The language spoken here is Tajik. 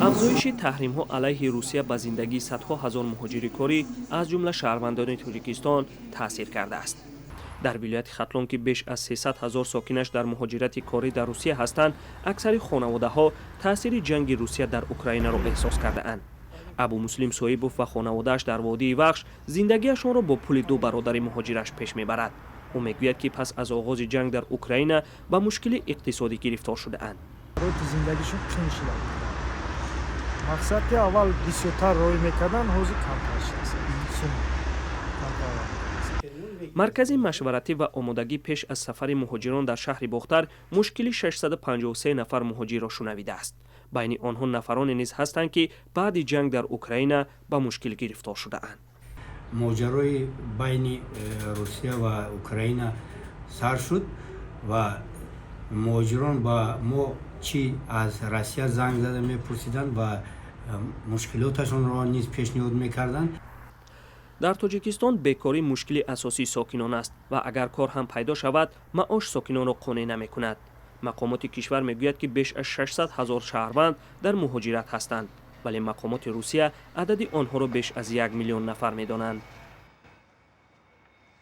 Афзоиши таҳримҳо алайҳи Русия ба зиндагии садҳо ҳазор муҳоҷири корӣ, аз ҷумла шаҳрвандони Тоҷикистон, таъсир кардааст. Дар вилояти Хатлон, ки беш аз 300 ҳазор сокинаш дар муҳоҷирати корӣ дар Русия ҳастанд, аксари хонаводаҳо таъсири ҷанги Русия дар Украинаро эҳсос кардаанд. Абумуслим Соибов ва хонаводааш дар водии Вахш зиндагиашонро бо пули ду бародари муҳоҷираш пеш мебарад. Ӯ мегӯяд, ки пас аз оғози ҷанг дар Украина ба мушкили иқтисодӣ гирифтор шудаанд. Зиндагишон қин шуда. Мақсад, ки аввал бисёртар рой мекарданд, ҳозир камтар шудааст. Маркази машваратӣ ва омодагӣ пеш аз сафари муҳоҷирон дар шаҳри Бохтар мушкили 653 нафар муҳоҷирро шунавидааст. Байни онҳо нафароне низ ҳастанд, ки баъди ҷанг дар Украина ба мушкил гирифтор шудаанд. Моҷарои байни Русия ва Украина сар шуд ва муҳоҷирон ба мо чӣ аз Россия занг зада мепурсиданд ва мушкилоташонро низ пешниҳод мекарданд. Дар Тоҷикистон бекорӣ мушкили асосии сокинон аст ва агар кор ҳам пайдо шавад, маош сокинонро қонеъ намекунад. Мақомоти кишвар мегӯяд, ки беш аз 600 ҳазор шаҳрванд дар муҳоҷират ҳастанд, вале мақомоти Русия адади онҳоро беш аз 1 миллион нафар медонанд.